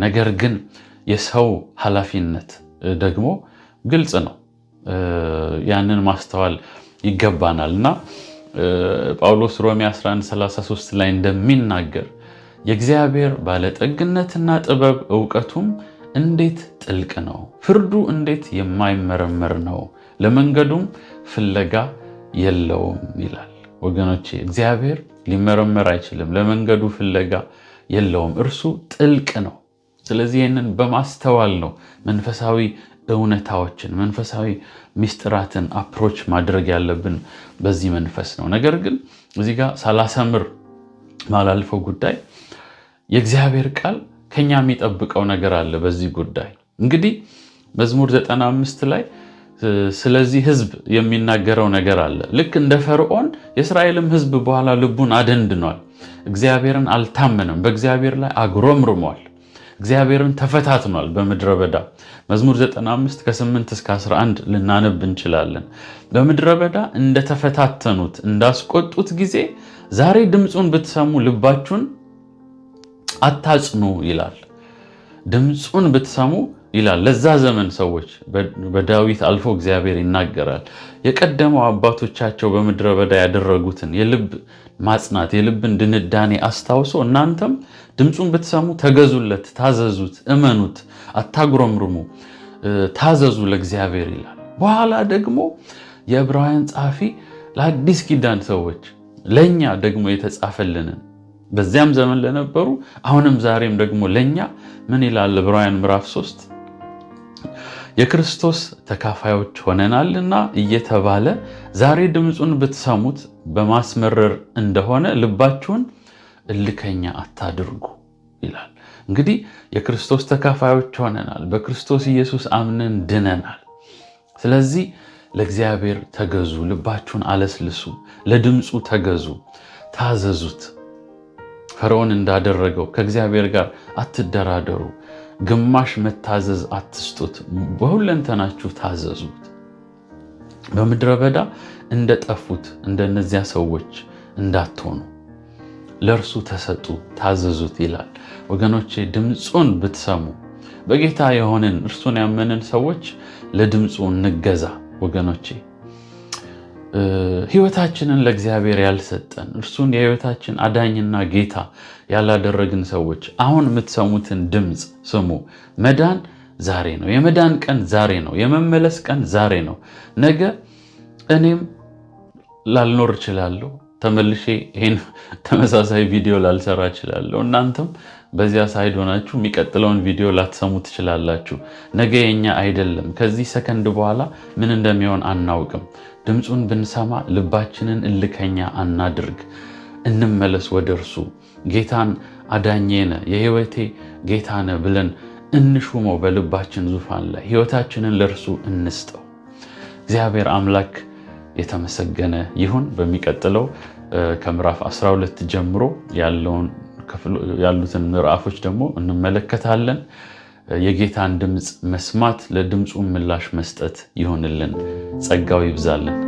ነገር ግን የሰው ኃላፊነት ደግሞ ግልጽ ነው። ያንን ማስተዋል ይገባናል። እና ጳውሎስ ሮሜ 11:33 ላይ እንደሚናገር የእግዚአብሔር ባለጠግነትና ጥበብ እውቀቱም እንዴት ጥልቅ ነው፣ ፍርዱ እንዴት የማይመረመር ነው፣ ለመንገዱም ፍለጋ የለውም ይላል። ወገኖቼ እግዚአብሔር ሊመረመር አይችልም፣ ለመንገዱ ፍለጋ የለውም፣ እርሱ ጥልቅ ነው። ስለዚህ ይህንን በማስተዋል ነው መንፈሳዊ እውነታዎችን መንፈሳዊ ሚስጥራትን approach ማድረግ ያለብን በዚህ መንፈስ ነው። ነገር ግን እዚህ ጋር ሳላሰምር ማላልፈው ጉዳይ የእግዚአብሔር ቃል ከኛ የሚጠብቀው ነገር አለ በዚህ ጉዳይ። እንግዲህ መዝሙር 95 ላይ ስለዚህ ሕዝብ የሚናገረው ነገር አለ። ልክ እንደ ፈርዖን የእስራኤልም ሕዝብ በኋላ ልቡን አደንድኗል። እግዚአብሔርን አልታመነም፣ በእግዚአብሔር ላይ አጉረምርሟል፣ እግዚአብሔርን ተፈታትኗል በምድረ በዳ። መዝሙር 95 ከ8 እስከ 11 ልናነብ እንችላለን። በምድረ በዳ እንደተፈታተኑት እንዳስቆጡት ጊዜ ዛሬ ድምፁን ብትሰሙ ልባችሁን አታጽኑ ይላል። ድምፁን ብትሰሙ ይላል። ለዛ ዘመን ሰዎች በዳዊት አልፎ እግዚአብሔር ይናገራል። የቀደመው አባቶቻቸው በምድረ በዳ ያደረጉትን የልብ ማጽናት የልብን ድንዳኔ አስታውሶ እናንተም ድምፁን ብትሰሙ ተገዙለት፣ ታዘዙት፣ እመኑት፣ አታጉረምርሙ፣ ታዘዙ ለእግዚአብሔር ይላል። በኋላ ደግሞ የዕብራውያን ጸሐፊ ለአዲስ ኪዳን ሰዎች ለኛ ደግሞ የተጻፈልንን በዚያም ዘመን ለነበሩ አሁንም ዛሬም ደግሞ ለኛ ምን ይላል? ዕብራውያን ምዕራፍ 3 የክርስቶስ ተካፋዮች ሆነናልና እየተባለ ዛሬ ድምፁን ብትሰሙት በማስመረር እንደሆነ ልባችሁን እልከኛ አታድርጉ ይላል። እንግዲህ የክርስቶስ ተካፋዮች ሆነናል፣ በክርስቶስ ኢየሱስ አምነን ድነናል። ስለዚህ ለእግዚአብሔር ተገዙ፣ ልባችሁን አለስልሱ፣ ለድምፁ ተገዙ፣ ታዘዙት። ፈርዖን እንዳደረገው ከእግዚአብሔር ጋር አትደራደሩ። ግማሽ መታዘዝ አትስጡት፣ በሁለንተናችሁ ታዘዙት። በምድረ በዳ እንደጠፉት እንደነዚያ ሰዎች እንዳትሆኑ ለእርሱ ተሰጡ፣ ታዘዙት ይላል። ወገኖቼ ድምፁን ብትሰሙ በጌታ የሆንን እርሱን ያመንን ሰዎች ለድምፁ እንገዛ ወገኖቼ። ሕይወታችንን ለእግዚአብሔር ያልሰጠን፣ እርሱን የሕይወታችን አዳኝና ጌታ ያላደረግን ሰዎች አሁን የምትሰሙትን ድምፅ ስሙ። መዳን ዛሬ ነው። የመዳን ቀን ዛሬ ነው። የመመለስ ቀን ዛሬ ነው። ነገ እኔም ላልኖር እችላለሁ። ተመልሼ ይሄን ተመሳሳይ ቪዲዮ ላልሰራ እችላለሁ። እናንተም በዚያ side ሆናችሁ የሚቀጥለውን ቪዲዮ ላትሰሙ ትችላላችሁ። ነገ የኛ አይደለም። ከዚህ ሰከንድ በኋላ ምን እንደሚሆን አናውቅም። ድምፁን ብንሰማ ልባችንን እልከኛ አናድርግ። እንመለስ ወደ እርሱ። ጌታን አዳኜ ነህ፣ የሕይወቴ ጌታ ነህ ብለን እንሹመው። በልባችን ዙፋን ላይ ሕይወታችንን ለእርሱ እንስጠው። እግዚአብሔር አምላክ የተመሰገነ ይሁን። በሚቀጥለው ከምዕራፍ 12 ጀምሮ ያሉትን ምዕራፎች ደግሞ እንመለከታለን። የጌታን ድምፅ መስማት፣ ለድምፁ ምላሽ መስጠት ይሆንልን። ጸጋው ይብዛልን።